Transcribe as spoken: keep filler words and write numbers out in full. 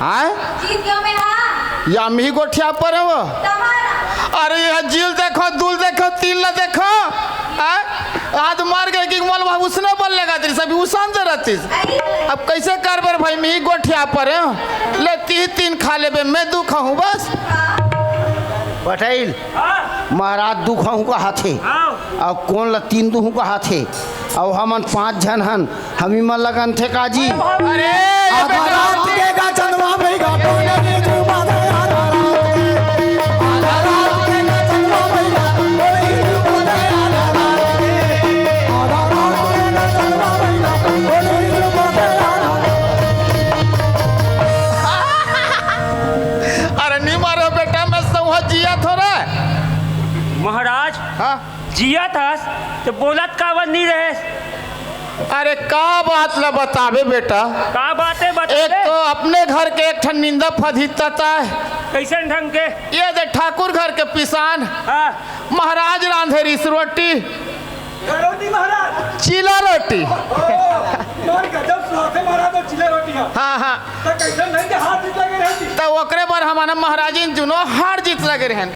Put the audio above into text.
आय? जीत गयो मैं, हाँ। या मिही गोठिया पर है वो। तमारा। अरे, यह जील देखो, दूल देखो, तीन ला देखो। आय? आज मर गए कि मोल वह उसने बोल लेगा तेरी सभी उसान दे रहती। अरे। अब कैसे कारबर भाई, मिही गोठिया पर है। ले, ती तीन खा लेबे, मैं दू खाऊं बस। पटेल, महाराज दू खाऊं कहा थे। हाँ। अब कौन ला तीन दूहूं कहा थे? अब हमन पांच झन हन, हमी मन लगन थे काजी। अरे, ये आधा बेटा। रात के का चंदवा भई का टोले रे झूमा दे, आधा रात के, आधा रात के का चंदवा भई का टोले रे झूमा दे, आधा रात के, आधा रात के का चंदवा भई का टोले रे झूमा दे, आधा रात के। अरे, नी मारो बेटा, मैं सौहा जिया थोड़ा। महाराज, हाँ? जियत हस, त बोलत काबर नी रहेस? अरे, का बात ला बताबे बेटा? का बात है, बता एक दे। तो अपने घर के एक ठन निंदा फधिता ता है। कैसन ढंग के? ये दे ठाकुर घर के पिसान। हाँ। महाराज रांधे रिस रोटी। क्या रोटी महाराज? चीला रोटी। ओ, तोर गजब स्वाद है महाराज, वो चीला रोटी है। हाँ, हाँ। तो कैसन ढंग के हार जीत लगे रहती? तो ओकरे बर हमारा महाराजिन जुनो हार जीत लगे रहन।